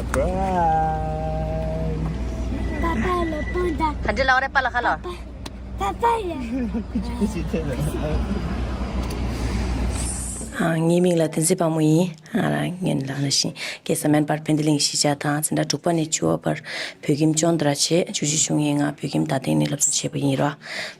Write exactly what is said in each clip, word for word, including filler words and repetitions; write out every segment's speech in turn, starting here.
Surprise. Papaya le panda. Hadi la ore pala khala. Papaya. ཨ། ངའི་མིང་ལ་བསྟན་འཛིན་དཔལ་མོ་ཡིན། ཨ། རང་ཉིད་ལ་ནི་ཤིང་སྐད་གསར་མའི་པར་བན་དེ་གླིང་གཞིས་ཆགས་དང་འཛིན་གྲྭ་དྲུག་པ་ནས་བཅུ་བ་བར་བོད་ཁྱིམ་ཅོན་ཏ་ར་བྱས། བཅུ་བཞི་བཅུ་གཉིས་ང་བོད་ཁྱིམ་རྡ་སྟེང་ནས་སློབ་གསོ་བྱས་པ་ཡིན་རོ།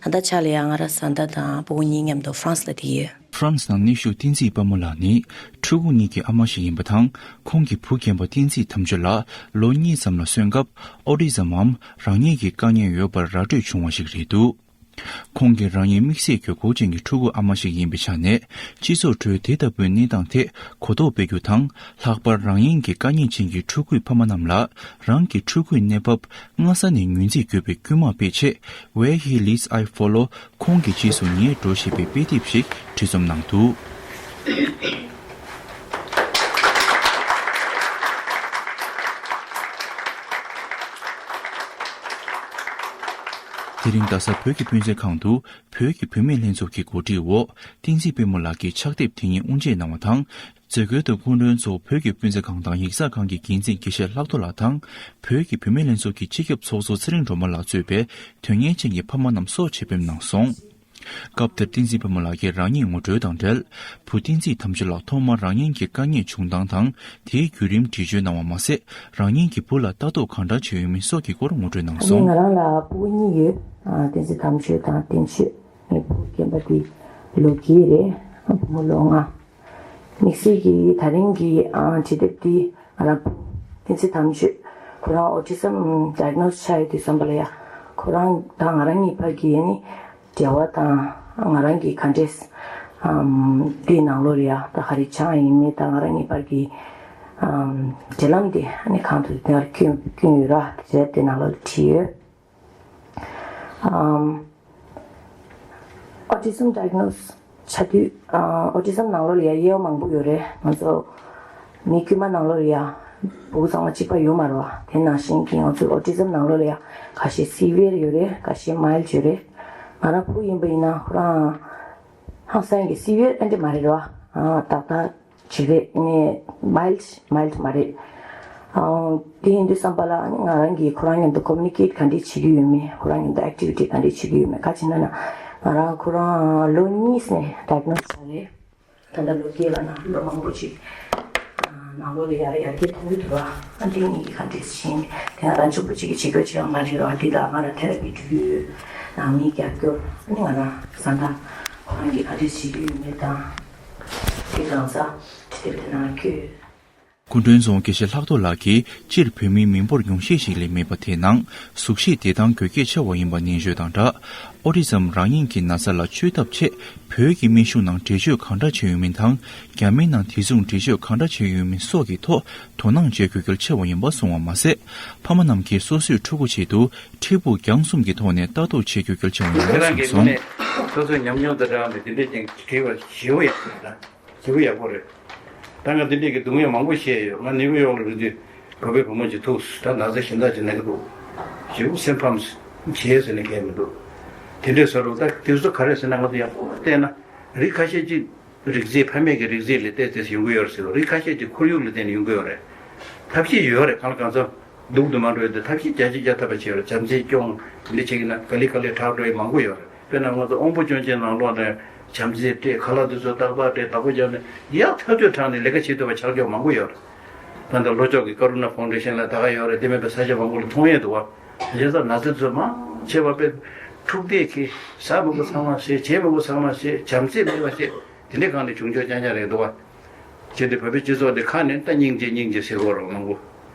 ད་ལྟ་ཆ་ལ་ཡང་ང་རང་བཟའ་ཟླ་དང་སྤུ་གུ་གཉིས་མཉམ་དུ་ཧྥ་རན་སི་ལ་བསྡད་ཡོད། ཧྥ་རན་སི་ནང་གནས་བཞུགས་བསྟན་འཛིན་དཔལ་མོ་ལགས་ནི་ཕྲུ་གུ་གཉིས་ཀྱི་ཨ་མ་ཞིག་ཡིན་པ་དང་། ཁོང་གི་བུ་རྒན་པ་བསྟན་འཛིན་དམ་ཆོས་ལགས་ལོ་གཉིས་ཙམ་ལ་སོན་སྐབས་ཨོ་ཊི་ཛམ་འམ་རང་ཉིད་ཀྱི་དཀའ་ངལ་ཡོད་པར་ར་སྤྲོད་བྱུང་བ་ཞིག་རེད་འདུག། ཁོང་གིས་རང་ཉིད་དམིགས་བསལ་དགོས་མཁོ་ཅན་གྱི་ཕྲུ་གུ་ཨ་མ་ཞིག་ཡིན་པའི་ཆ་ནས། སྤྱི་ཚོགས་ཁྲོད་དེ་ལྟ་བུའི་གནས་སྟངས་ཐད་གོ་རྟོགས་སྤེལ་རྒྱུ་དང་། ལྷག་པར་རང་ཉིད་ཀྱི་དཀའ་ངལ་ཅན་གྱི་ཕྲུ་གུའི་ཕ་མ་རྣམས་ལ་རང་གི་ཕྲུ་གུའི་གནས་བབ་སྔ་ས་ནས་ངོས་འཛིན་དགོས་པའི་སྐུལ་མ་སྤེལ་ཆེད། Where he leads, I follow། ཁོང་གི་རྗེས་སུ་ངས་འགྲོ་ཞེས་པའི་དཔེ་དེབ་ཞིག་བྲིས་རྩོམ་གནང་འདུག། དེ་རིང་རྡ་ས་བོད་ཀྱི་སྤུན་མཆེད་ཁང་དུ་བོད་ཀྱི་བུད་མེད་ལྷན་ཚོགས་ཀྱི་གོ་སྒྲིག་འོག་བསྟན་འཛིན་དཔལ་མོ་ལགས་ཀྱིས་ཕྱག་དེབ་དེ་ཉིད་དབུ་འབྱེད་གནང་བ་དང་། མཛད་སྒོའི་ཐོག་སྐུ་མགྲོན་ཚོ་བོད་ཀྱི་སྤུན་མཆེད་ཁང་དང་ཡིག་ཚགས་ཁང་གི་འགན་འཛིན་དགེ་བཤེས་ལྷག་རྡོར་ལགས་དང་། བོད་ཀྱི་བུད་མེད་ལྷན་ཚོགས་ཀྱི་སྤྱི་ཁྱབ་ཚོགས་གཙོ་ཚེ་རིང་སྒྲོལ་མ་ལགས་གཙོས་པའི་དོན་གཉེར་ཅན་གྱི་ཕ་མ་རྣམས་སོགས་ཆེད་ཕེབས་གནང་སོང་། སྐབས་དེར་བསྟན་འཛིན་དཔལ་མོ་ལགས་ཀྱིས་རང་ཉིད་ངོ་སྤྲོད་དང་འབྲེལ། བུ་བསྟན་འཛིན་དམ་ཆོས་ལགས་ཐོག་མར་རང་ཉིད་ཀྱི་དཀའ་ངལ་བྱུང་སྟངས་དང་། དེའི་བརྒྱུད་རིམ་འགྲེལ་བརྗོད་གནང་བ་མ་ཟད། རང་ཉིད་ཀྱི་བུ་ལ་ལྟ་རྟོག་གང་འདྲ་བྱས་ཡོད་མིན་སོགས་ཀྱི་སྐོར་ངོ་སྤྲོད་གནང་སོང་། ང་རང་ལ་སྤུ་གུ་གཉིས་ཡོད། ཨ། བསྟན་འཛིན་དམ་ཆོས་དང་བསྟན་ཆོས། ངའི་བུ་རྒན་པ་དེ་ལོ་བརྒྱད་རེད། བུ་མོ་ལོ་ལྔ། དམིགས་བསལ་གྱིས་ད་རིང་གི་ཨ་བྲིས་དེབ་འདི་ང་རང་བུ་བསྟན་འཛིན་དམ་ཆོས་ཁོ་རང་ཨོ་ཊི་ཛམ་ཌའི་གྷ་ནོ་སི་ཆགས་ཡོད་དུས་ཙམ་པ་ལ་ཡ། ཁོ་རང་དང་ང་རང་གཉིས་བར་གྱི་ནི་འབྲེལ་བ་དང་ང་རང་གི་ག་འདྲས་ཨམ་འདིའི་ནང་ལོགས་ལ་ཡ། ད་ག་རེ་ཆགས་ཡིན་མིན་དང་ང་རང་གཉིས་བར་གྱི་ཨམ་འབྲེལ་ལམ་དེ་ཨ་ནི་གང་དུ་དེ་ལ་བསྐྱོན་བསྐྱོན་ཡོད་ར། དེ་དེ་ནང་ལོགས་ལ་བྲིས་ཡོད། ཨམ། ཨོ་ཊི་ཛམ་ཌའི་གྷ་ནོ་སི་བྱ་དུས། ཨ། ཨོ་ཊི་ཛམ་ནང་ལོགས་ལ་ཡ་དབྱེ་བ་མང་པོ་ཡོད་རེད། ང་ཚོ་མི་དཀྱུས་མ་ནང་ལོགས་ལ་ཡ་སྤུ་གུ་ཚང་མ་གཅིག་པ་ཡོད་མ་རེད་བ། དེ་ནང་བཞིན་གྱི་ང་ཚོ་ཨོ་ཊི་ཛམ་ནང་ལོགས་ལ་ཡ་ཁ་ཤས་སི་བི་ཡར་ཡོད་རེད། ཁ་ཤས་མའིལ་ཌི་ཡོད་རེད། ང་རང་བུ་ཡིན་པ་ཡིན་ན་ཁོ་རང་ཧང་སང་གི་སི་བི་ཡར་ཨེ་འདྲ་མ་རེད་བ། ཨ། ཏག་ཏག་ཅིག་རེད། ནས་མའིལ་ཌི་མའིལ་ཌི་མ་རེད། ཨང་། དེ་ཡིན་དུས་ཙམ་པ་ལ་ང་རང་གིས་ཁོ་རང་མཉམ་དུ་ཀོ་མུ་ནི་ཀེ་ཊི་ག་འདྲས་བྱེད་ཀྱི་ཡོད་མེད། ཁོ་རང་མཉམ་དུ་ཨེག་ཊི་བི་ཊི་ག་འདྲས་བྱེད་ཀྱི་ཡོད་མེད། ག་ཅི་ན་ན་ང་རང་ཁོ་རང་ལོ་གཉིས་ནས་ཌའི་གྷ་ནོ་སི་བྱས་རེད། ད་ལྟ་ལོ་བརྒྱད་ལ་ན་ལོ་མང་པོ་ཅིག་ནང་ལོགས་ལ་ཡར་ཡར་རྒྱས་གཏོང་གི་འདུག་ར། ཨ། འདི་གཉིས་ཀྱིས་ག་འདྲས་བྱེད། དེ་ང་རང་གཅིག་པུ་གཅིག་གིས་བྱེད་རྒྱུ་ཅིག་ཡང་མ་རེད་ར། འདི་ལ་ང་རང་ཐེ་ར་པི་སྤྲོད་རྒྱུ་ཡོད། ནང་མི་རྒྱབ་སྐྱོར། ཨ་ནི་ང་རང་བཟའ་ཟླ་ཁོ་རང་གིས་ག་འདྲས་བྱེད་ཀྱི་ཡོད་མེད་དང་། དེ་གང་ཟག་དེ་དེབ་དེ་ནང་བཀོད། སྐུ་མགྲོན་ཚོ་དགེ་བཤེས་ལྷག་རྡོར་ལགས་ཀྱིས་སྤྱིར་བོད་མིའི་མི་འབོར་ཉུང་ཤས་ཤིག་ལས་མེད་པ་དེའི་ནང་གཟུགས་གཞི་བདེ་ཐང་དགོས་གལ་ཆེ་བ་ཡིན་པ་ནན་བརྗོད་དང་སྦྲགས། ཨོ་ཊི་ཛམ་རང་ཉིད་ཀྱི་ན་ཚ་ལ་བཅོས་ཐབས་ཆེད་བོད་ཀྱི་སྨན་གཞུང་ནང་འགྲེལ་བརྗོད་གང་འདྲ་བྱས་ཡོད་མིན་དང་། རྒྱ་མིའི་ནང་དེ་མཚུངས་འགྲེལ་བརྗོད་གང་འདྲ་བྱས་ཡོད་མིན་སོགས་ཀྱི་ཐོག་དོ་སྣང་བྱེད་དགོས་གལ་ཆེ་བ་ཡིན་པ་གསུངས་པ་མ་ཟད། ཕ་མ་རྣམས་ཀྱིས་སོ་སོའི་ཕྲུ་གུ་ཆེད་དུ་འཕྲལ་ཕུགས་རྒྱང་གསུམ་གྱི་ཐོག་ནས་ལྟ་རྟོག་བྱེད་དགོས་གལ་ཆེ་བ་ཡིན་པ་གསུངས་སོང་། སོ་སོའི་ཉམས་མྱོང་དང་འདྲ་བ་འདི་འདྲའི་ཅན་གྱི་བྲིས་པ་ཞེ་པོ་ཡག་པོ་རེད། ཞེ་པོ་ཡག་པོ་རེད། ད་ང་འདི་འདྲའི་གི་སྡུག་བསྔལ་མང་པོ་བཤད་ཡོད། ང་ནིའུ་ཡོག་ལ་རེད་དུས་བོད་པའི་བུ་མོ་ཅིག་ཐུག་ད་ན་ཚ་གཞན་དག་ཅིག་ན་གི་འདུག་ཞེ་པོ་སེམས་ཕམ་བྱས་ཟེར་ནས་གལ་མི་འདུག་དེ་འདྲའི་ཟེར་རུང་ད་དེ་ཚོ་ག་རེ་ཟེར་ན། ང་ཚོ་ཡག་པོ་བལྟས་ན་རིགས་ཁ་ཤས་ཅིག་རིགས་རྫས་ཕ་མེས་ཀྱི་རིགས་རྫས་ལ་བལྟས་ཏེ་ཡོང་གི་ཡོད་རེད་ཟེར་རུང་། རིགས་ཁ་ཤས་ཅིག་ཁོར་ཡུག་ལ་བརྟེན་ནས་ཡོང་གི་ཡོད་རེད། ཐབས་ཤེས་ཡོད་རེད། གང་ལ་གང་འཚམ་སྡུག་ཏུ་མ་འགྲོ་ཡ་དེ་ཐབས་ཤེས་བརྒྱ་ཆ་བརྒྱ་ཐུབ་པ་བྱེད་རོགས། བྱམས་བརྩེ་སྐྱོང་། དེ་འདྲ་བྱེད་ཀྱི་ན་ག་ལེ་ག་ལེ་དྲག་འགྲོ་ཡ་མང་པོ་ཡོད་རེད། དཔེར་ན་ང་ཚོ་དབང་པོ་སྐྱོན་ཅན་ནང་ལོགས་ནས་བྱམས་བརྩེ་སྤྲད། ཁ་ལག་དེ་ཚོ་ཏག་ཏག་སྤྲད། བདག་པོ་རྒྱབ་ནས་ཡག་ཐག་ཆོད་དྲགས་ནས་ལས་ཀ་བྱེད་ཐུབ་པ་ཆགས་ཀྱོག་མང་པོ་ཡོད་རེད། ད་ལྟ་ལྷོ་ཕྱོགས་ཀྱི་ཀ་རུ་ན་ཕའུན་ཌེ་ཤན་ལ་ད་ག་ཡོད་རེད། དེ་མིན་པའི་ས་ཆ་མང་པོ་ལ་མཐོང་ཡས་འདུག་བ། བྱས་ཙང་ན་ཚ་དེ་ཚོ་མང་ཆེ་བ་དཔེ་འཁྲུག་འདས་ཀྱིས་ཟ་མི་དགོས་ཚང་མ་བཟས། བྱེད་མི་དགོས་ཚང་མ་བྱས། བྱམས་བརྩེ་མེད་པ་བྱས། དེ་འདྲའི་སྒང་ནས་བྱུང་ཆོག་རྐྱང་རྐྱང་རེད་འདུག་བ། བྱས་ཏེ་བོད་པའི་སྤྱི་ཚོགས་འདི་ཁ་ནས་ད་སྙིང་རྗེ་སྙིང་རྗེ་ཟེར་དགོས་རེད་མང་པོ།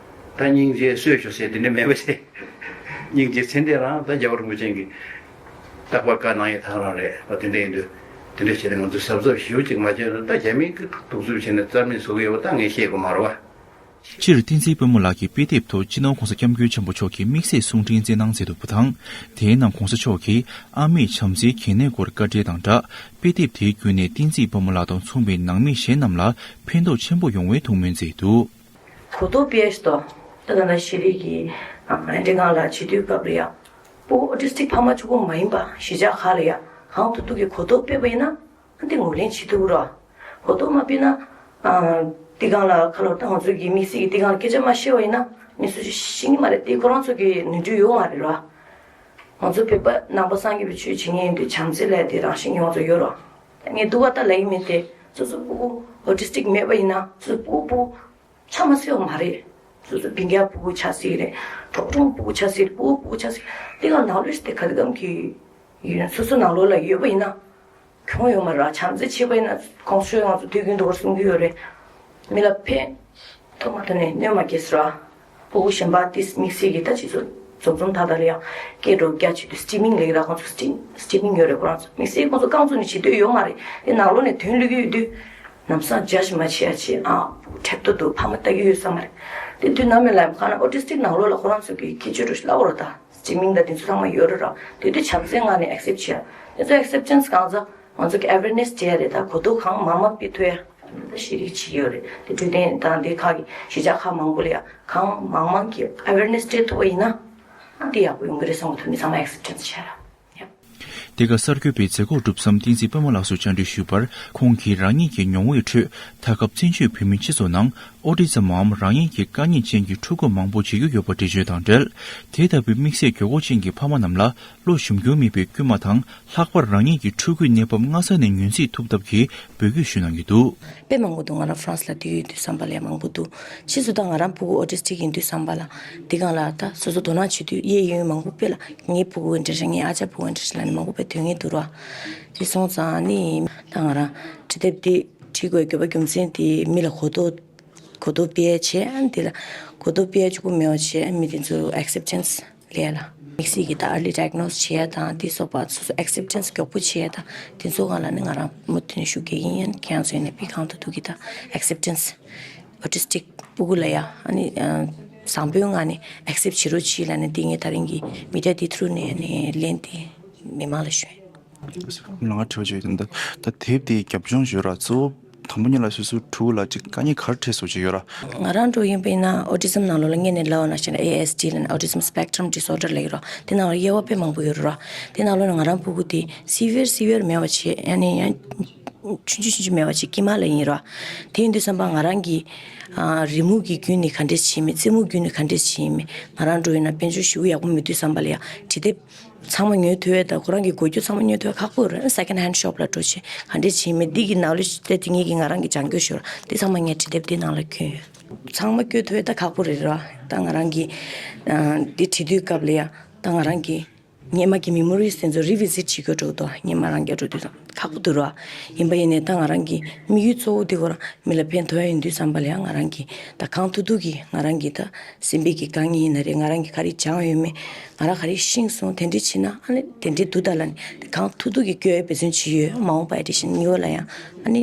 ད་སྙིང་རྗེ་གསོས་ཤོག་ཟེར་དེ་འདྲ་མེད་པ་བྱས། སྙིང་རྗེ་ཚེ་འདས་རང་ད་རྒྱལ་བ་རིན་པོ་ཆེ་གིས་རྟག་པར་བཀའ་གནང་ཡས་ཐག་རང་རེད་པ། དེ་འདྲ་ཡིན་དུས་དེ་འདྲ་བྱས་ནས་ང་ཚོ་གཟབ་གཟབ་ཞེ་པོ་ཅིག་མ་བྱས་ན། ད་རྒྱ་མིའི་གི་གདུག་རྩུབ་བྱས་ནས་རྩ་མེད་བཟོ་གི་ཡོད་པ་ད་ངས་བཤད་དགོས་མ་རེད་བ། སྤྱིར་བསྟན་འཛིན་དཔལ་མོ་ལགས་ཀྱི་དཔེ་དེབ་ཐོག་སྤྱི་ནོར་༸གོང་ས་༸སྐྱབས་མགོན་ཆེན་པོ་མཆོག་གིས་དམིགས་བསལ་གསུང་འཕྲིན་བསྩལ་གནང་མཛད་འདུག་པ་དང་། དེའི་ནང་༸གོང་ས་མཆོག་གིས་ཨ་མས་བྱམས་བརྩེའི་གལ་གནད་སྐོར་བཀའ་འགྲེལ་དང་སྦྲགས། དཔེ་དེབ་དེའི་བརྒྱུད་ནས་བསྟན་འཛིན་དཔལ་མོ་ལགས་དང་མཚུངས་པའི་ནང་མི་གཞན་རྣམས་ལ་ཕན་ཐོགས་ཆེན་པོ་ཡོང་བའི་ཐུགས་སྨོན་མཛད་འདུག། གོ་རྟོགས་སྤེལ་ཞིག་ཏོ། ད་ད་ལྟ་ཤེས་རིག་གི་ཨ་འགྲིག་སྒང་ལ་བྱེད་དུས་སྐབས་ལ་ཡ། སྤུ་གུ་ཨོ་ཊི་སི་ཊིག་ཕ་མ་གཅིག་པོ་མ་ཡིན་པ་གཞིས་ཆགས་ཁག་ལ་ཡ་གང་ཐུབ་ཐུབ་ཀྱི་གོ་རྟོགས་སྤེལ་བ་ཡིན་ན། ཨ་འདི་ངོས་ལེན་བྱེད་ཐུབ་རོགས། གོ་རྟོགས་མ་སྤེལ་ན། ཨ། དེ་སྒང་ལ་ཁ་ལོ་ད་ང་ཚོ་གི་དམིགས་བསལ་གྱི་དེ་སྒང་ལ་སྐད་ཆ་མ་བཤད་པ་ཡིན་ན་མི་སུ་ཞིག་ཤེས་ཀྱི་མ་རེད། དེ་ཁོ་རང་ཚོ་གི་ནུས་འདོད་ཡོད་མ་རེད་ར། ང་ཚོ་བོད་པ་ནང་པ་སངས་རྒྱས་པའི་ཆོས་བྱེད་མཁན་ཡིན་དུས་བྱམས་བརྩེ་ལབ་དེ་རང་བཞིན་གྱི་ང་ཚོ་ཡོད་ར། ངས་སྡུག་པ་ད་ལབ་ཀྱི་མེད་དེ། སོ་སོ་སྤུ་གུ་ཨོ་ཊི་སི་ཊིག་མེད་པ་ཡིན་ན་སོ་སོ་སྤུ་གུ་སྤུ་གུ་ཆ་མ་སོས་པ་མ་རེད། སོ་སོ་སྤུན་ཀྱག་སྤུ་གུ་ཆགས་སྲིད་རེད། གྲོགས་གྲོགས་སྤུ་གུ་ཆགས་སྲིད། སྤུ་གུ་སྤུ་གུ་ཆགས་སྲིད། དེ་ག་ནང་ལོས་དེ་ག་དེ་གམ་གྱི་ཡིན། སོ་སོ་ནང་ལོགས་ལ་ཡོད་པ་ཡིན་ན་གྱོང་ཡོད་མ་རེད། བྱམས་བརྩེ་བྱེད་པ་ཡིན་ན་གོང་ས་མཆོག་ང་ཚོ་དུས་རྒྱུན་དུ་བར་གསུང་གི་ཡོད་རེད། མི་ལ་ཕན་ཐོགས་མ་ཐོགས་ནས་གནོད་མ་སྐྱེལ་ཟེར་བ། སྤུ་གུ་གཞན་པ་ཏིས་དམིགས་བསལ་གྱི་ད་ཅི་ཚོ་འཛོམས་འཛོམས་ཐག་ཐག་ལ་ཡང་སྐད་སྒྲོག་རྒྱ་ཆེ་དུས་སི་ཊི་མིང་ལབ་ཀྱི་ར། ཁོང་ཚོ་སི་ཊི་སི་ཊི་མིང་ཡོད་རེད། ཁོ་རང་ཚོ་དམིགས་བསལ་ཁོང་ཚོ་རྐང་བཙུགས་ནས་བྱེད་འདོད་ཡོད་མ་རེད། དེ་ནང་ལོགས་ནས་དོན་སླེབས་ཀྱི་ཡོད་དུས་ལམ་སང་ཇཇ་མ་བྱེད་ཡ་བྱེད། ཨ་སྤུ་གུ་འཁྲབ་སྟོན་འདུག་ཕ་མ་ལྟ་གི་ཡོད་ས་མ་རེད། དེ་དུས་ནམ་ཡིན་ལ་ཁ་ན་ཨོ་ཊི་སི་ཊིག་ནང་ལོགས་ལ་ཁོ་རང་ཚོ་གི་ཁྱད་ཆོས་འདྲ་ཞིག་ལབ་དགོས་རེད་ད། སྤྱི་མིང་དང་དེ་ཚོ་ཚང་མ་ཡོད་རེད་ར། དེ་དུས་བྱམས་བརྩེའི་ངང་ནས་ཨེག་སེབ་བྱེད་ཡ། དེ་ཚོ་ཨེག་སེབ་ཊན་སི་གང་ཚ་ང་ཚོ་གི་ཨ་ཝེར་ནེ་སི་སྤྲད་ཡ་རེད། ད་གོ་རྟོགས་གང་མང་མང་སྤེལ་ཐུབ་ཡ་ད་ཤེས་རིག་བྱེད་ཡོད་རེད། དེ་འཕྲོད་བསྟེན་དང་དེ་ཁག་གི་གཞིས་ཆགས་ཁག་མང་པོ་ལ་ཡ་གང་མང་མང་གི་ཨ་ཝེར་ནེ་སི་སྤྲད་ཐུབ་པ་ཡིན་ན་ཨ་དེ་ཡག་པོ་ཡོང་གི་རེད་བསམ་གི་འདུག་མི་ཚང་མ་ཨེག་སེབ་ཊན་སི་བྱེད་ཡ་ར། དེ་ག་གསར་འགོད་པས་མཛད་སྒོར་གྲུབ་མཚམས་བསྟན་འཛིན་པད་མ་ལགས་སུ་བཅར་འདྲི་ཞུས་པར། ཁོང་གིས་རང་ཉིད་ཀྱི་མྱོང་བའི་ཁྲོད་ད་སྐབས་བཙན་བྱོལ་བོད་མིའི་སྤྱི་ཚོགས་ནང་ཨོ་ཊི་ཛམ་འམ་རང་དབྱེ་གི་དཀའ་ངལ་ཅན་གྱི་ཕྲུ་གུ་མང་པོ་བརྗོད་ཀྱི་ཡོད་པ་འགྲེལ་བརྗོད་དང་འབྲེལ། དེ་ལྟ་བུའི་དམིགས་བསལ་དགོས་མཁོ་ཅན་གྱི་ཕ་མ་རྣམས་ལ་བློ་ཞུམ་རྒྱུ་མེད་པའི་སྐུལ་མ་དང་། ལྷག་པར་རང་ཉིད་ཀྱི་ཕྲུ་གུའི་གནས་བབ་སྔ་ས་ནས་ངོས་འཛིན་ཐུབ་ཐབས་ཀྱི་འབོད་སྐུལ་ཞུ་གནང་གི་འདུག་དཔེ་མང་པོ་འདུག་ང་རང་ཧྥ་རན་སི་ལ་དུས་ཡོད་དུས་བསམ་པ་ལས་མང་པོ་འདུག་ཕྱིས་སུ་ད་ང་རང་ཕྲུ་གུ་ཨོ་ཊི་སི་ཊིག་ཡིན་དུས་བསམ་པ་ལ་འདི་སྒང་ལ་ད་སོ་སོ་དོ་སྣང་བྱེད་དུས་གཡས་གཡོན་མང་པོ་དཔེ་ལ་ངའི་ཕྲུ་གུ་འདྲ་ཞིག་ངའི་ཨ་ཅག་ཕྲུ་གུ་འདྲ་ཞིག་ལ་ནི་མང་པོ་དཔེ་དོན་ངེས་འདུག་ར། དེ་སོང་ཙང་ནི་ད་ང་རང་བྲིས་དེབ་འདི་བྲིས་དགོས་དགོས་པ་རྒྱུ་མཚན་དེ་མི་ལ་གོ་རྟོགས་གོ་རྟོགས་སྤེལ་བྱས། ཨ་ནི་དེ་ལ་གོ་རྟོགས་སྤེལ་གཅིག་པུ་མེད་པ་བྱས། ཨ་ནི་མི་དེ་ཚོ་ཨེག་སེབ་ཊན་སི་ལས་ལ་དམིགས་བསལ་གྱི་ད་ཨར་ལི་ཌའི་གྷ་ནོ་སི་བྱེད་ཡ་དང་དེ་སོགས་པ་སོ་སོ་ཨེག་སེབ་ཊན་སི་མགྱོགས་པོ་བྱེད་ཡ་དང་དེ་ཚོ་སྒང་ལ་ནི་ང་རང་མུ་མཐུད་ནས་ཤུགས་རྒྱག་གི་ཡིན། ཁྱེད་རང་ཚོས་ནས་ཕི་གང་ཐུབ་ཐུབ་ཀྱི་ད་ཨེག་སེབ་ཊན་སི་ཨོ་ཊི་སི་ཊིག་ཕྲུ་གུ་ལ་ཡ་ཨ་ནི་བཟང་པོའི་ངང་ནས་ཨེག་སེབ་བྱེད་རོགས་གྱིས་ལབ་ནས་འདི་ངས་ད་རིང་གི་མི་ཌི་ཡ་འདི་ཐུ་རུ་ནས་ནས་ལན་དེ་མི་མང་ལ་ཞུ་ཡིན། ལང་ཁྲོ་ཆོས་དེ་འདི་ད་དེབ་དེ་རྒྱབ་ལྗོངས་ཡོད་ར། གཙོ་བོ་དང་པོ་ཉིད་ལ་སོ་སོའི་ཕྲུ་གུ་ལ་ཅིག་དཀའ་ངལ་ག་རེ་འཕྲད་སོགས་ཅིག་ཡོད་ར། ང་རང་འདྲ་ཡིན་པ་ཡིན་ན་ཨོ་ཊི་ཛམ་ནང་ལོགས་ལ་སྔོན་ནས་ལབ་པ་ནང་བཞིན་ཨེ་ཨེས་ཌི་ལབ་ནས་ཨོ་ཊི་ཛམ་སི་པེག་ཊམ་ཌི་སི་ཨོར་ཌར་ལབ་ཀྱི་ར། དེ་ནང་ལ་དབྱེ་བ་དཔེ་མང་པོ་ཡོད་ར། དེ་ནང་ལོགས་ནས་ང་རང་ཕྲུ་གུ་དེ་སི་བི་ཡར་སི་བི་ཡར་མེད་པ་བྱས། ཨ་ནི་ཡང་ཆུང་ཆུང་ཆུང་ཆུང་མེད་པ་བྱས་དཀྱིལ་མ་ལ་ཡིན་ར། དེ་ཡིན་དུས་བསམ་པ་ང་རང་གི་ཨ་རི་མོ་གི་རྒྱུན་ནས་ག་འདྲས་བྱེད་མིན། རྩེད་མོ་རྒྱུན་ནས་ག་འདྲས་བྱེད་མིན། ང་རང་འདྲ་ཡིན་ན་དཔལ་འབྱོར་ཞེ་པོ་ཡག་པོ་མེད་དུས་བསམ་པ་ལ་ཡ་བྲིས་དེབ་ཚང་མ་ཉོ་ཐུབ་ཡ་དང་ཁོ་རང་གི་གོ་རྒྱུ་ཚང་མ་ཉོ་ཐུབ་ཡ་ཁག་པོ་རེད། སེ་ཀེན་ཌ་ཧེན་ཌ་ཤོབ་ལ་འགྲོ་བྱས་ག་འདྲས་བྱེད་མིན་འདི་གི་ནང་ལོགས་ཤིག་དེ་དེ་ངེད་ཀྱི་ང་རང་གི་སྦྱང་རྒྱུ་ཤོར་འདི་ཚང་མ་ངས་བྲིས་དེབ་འདི་ནང་ལ་བསྐྱོན་ཡོད། ཚང་མ་བསྐྱོན་ཐུབ་ཡ་ད་ཁག་པོ་རེད་ར། ད་ང་རང་གི་ཨ་འདི་བྲིས་དུས་སྐབས་ལ་ཡ་ད་ང་རང་གི་སྔོན་མ་གི་མེ་མོ་རིས་དེ་ཚོ་རི་བི་ཛིཊ་བྱེད་དགོས་འགྲོ་འདུག་སྔོན་མ་རང་རྒྱ་འགྲོ་དུས་ཙམ་ཁག་པོ་འདུག་ར། ཡིན་པ་ཡིན་ནའི་ད་ང་རང་གི་དམིགས་ཡུལ་གཙོ་བོ་དེ་ཁོ་རང་མི་ལ་ཕན་ཐོགས་ཡ་ཡིན་དུས་བསམ་པ་ལ་ཡང་ང་རང་གི་ད་གང་ཐུབ་ཐུབ་ཀྱིས་ང་རང་གི་ད་སེམས་པའི་གི་དཀའ་ངལ་ཡིན་ན་རེད། ང་རང་གི་ག་རེ་སྦྱངས་ཡོད་མེད། ང་རང་ག་རེ་ཤེས་སོང་། དེ་འདྲས་བྱས་ན་ཨ་ནི་དེ་འདྲས་འདུག་ད་ལབ་ནས་གང་ཐུབ་ཐུབ་ཀྱིས་བསྐྱོད་ཡ་འབད་བརྩོན་བྱེད་ཡོད། མ་འོངས་པ་ཡ་དེ་བཞིན་གཉིས་པ་ལ་ཡང་ཨ་ནི་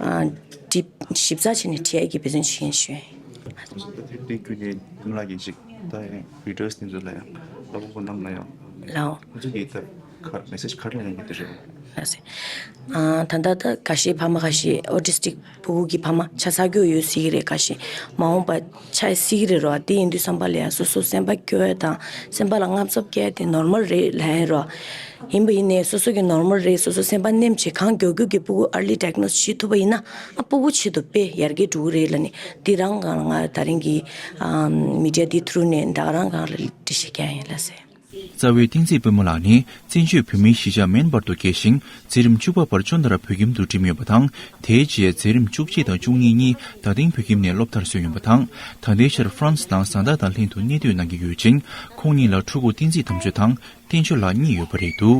ཨ་ཞིབ་ཞིབ་ཚགས་བྱས་ནས་བྲིས་ཡ་གི་འབད་བརྩོན་བྱེད་ཡིན་ཞུ་ཡ་ཡིན། དེ་དེ་ཁྱོད་ཀྱིས་མི་ལ་གི་ཅིག་ད་རི་ཌར་སི་དེ་ཚོ་ལ་ཡང་ལ་ཕོ་བོ་རྣམས་ལ་ཡང་ལའོ། ཁོ་ཚོ་གིས་ད་ག་མེ་སེ་ཇི་ག་རེ་ལབ་ཡ་ཡིན་དེ་རེད། ལགས་སེ། ཨ་ད་ལྟ་ད་ཁ་ཤས་ཕ་མ་ཁ་ཤས་ཨོ་ཊི་སི་ཊིག་ཕྲུ་གུ་གི་ཕ་མ་ཆགས་ཚར་རྒྱུ་ཡོད་སྲིད་ཀྱི་རེད། ཁ་ཤས་མ་འོངས་པ་ཆགས་སྲིད་ཀྱི་རེད་རོ། དེ་ཡིན་དུས་བསམ་པ་ལ་ཡང་སོ་སོ་སེམས་པ་སྐྱོ་ཡ་དང་སེམས་པ་ལ་དངངས་འཚབ་སྐྱེ་ཡ་དེ་ནོར་མལ་རེད་ལབ་ཡ་རོ། ཡིན་པ་ཡིན་ནའི་སོ་སོ་གི་ནོར་མལ་རེད། སོ་སོ་སེམས་པ་ནེམ་བྱས་གང་མགྱོགས་མགྱོགས་ཀྱི་ཕྲུ་གུ་ཨར་ལི་ཌའི་གྷ་ནོ་སི་བྱེད་ཐུབ་པ་ཡིན་ན་ཨ་ཕྲུ་གུ་ཆེད་དུ་དཔེ་ཡར་རྒྱས་འགྲོ་གི་རེད་ལབ་ནས་འདི་རང་གང་ལ་ང་ད་རིང་གི་ཨ་མི་ཌི་ཡ་འདི་ཐུ་རུ་ནས་ད་རང་གང་ལ་འགྲེལ་བཤད་རྒྱག་ཡིན་ལགས་སེ། རྩ་བའི་བསྟན་འཛིན་པད་མ་ལགས་ནི་བཙན་བྱོལ་བོད་མིའི་གཞིས་ཆགས་མེལ་བྷར་དུ་སྐྱེས་ཤིང་། འཛིན་རིམ་བཅུ་པ་བར་ཅོན་ཏ་ར་བོད་ཁྱིམ་དུ་འགྲིམས་ཡོད་པ་དང་། དེའི་རྗེས་འཛིན་རིམ་བཅུ་གཅིག་དང་བཅུ་གཉིས་གཉིས་རྡ་སྟེང་བོད་ཁྱིམ་ནས་སློབ་མཐར་སོན་ཡོད་པ་དང་། ད་ལྟའི་ཆར་ཧྥ་རན་སི་ནང་བཟའ་ཟླ་དང་ལྷན་དུ་གནས་སྡོད་གནང་གི་ཡོད་ཅིང་། ཁོང་གཉིས་ལ་ཕྲུ་གུ་བསྟན་འཛིན་དམ་ཆོས་དང་བསྟན་ཆོས་ལགས་གཉིས་ཡོད་པ་རེད་འདུག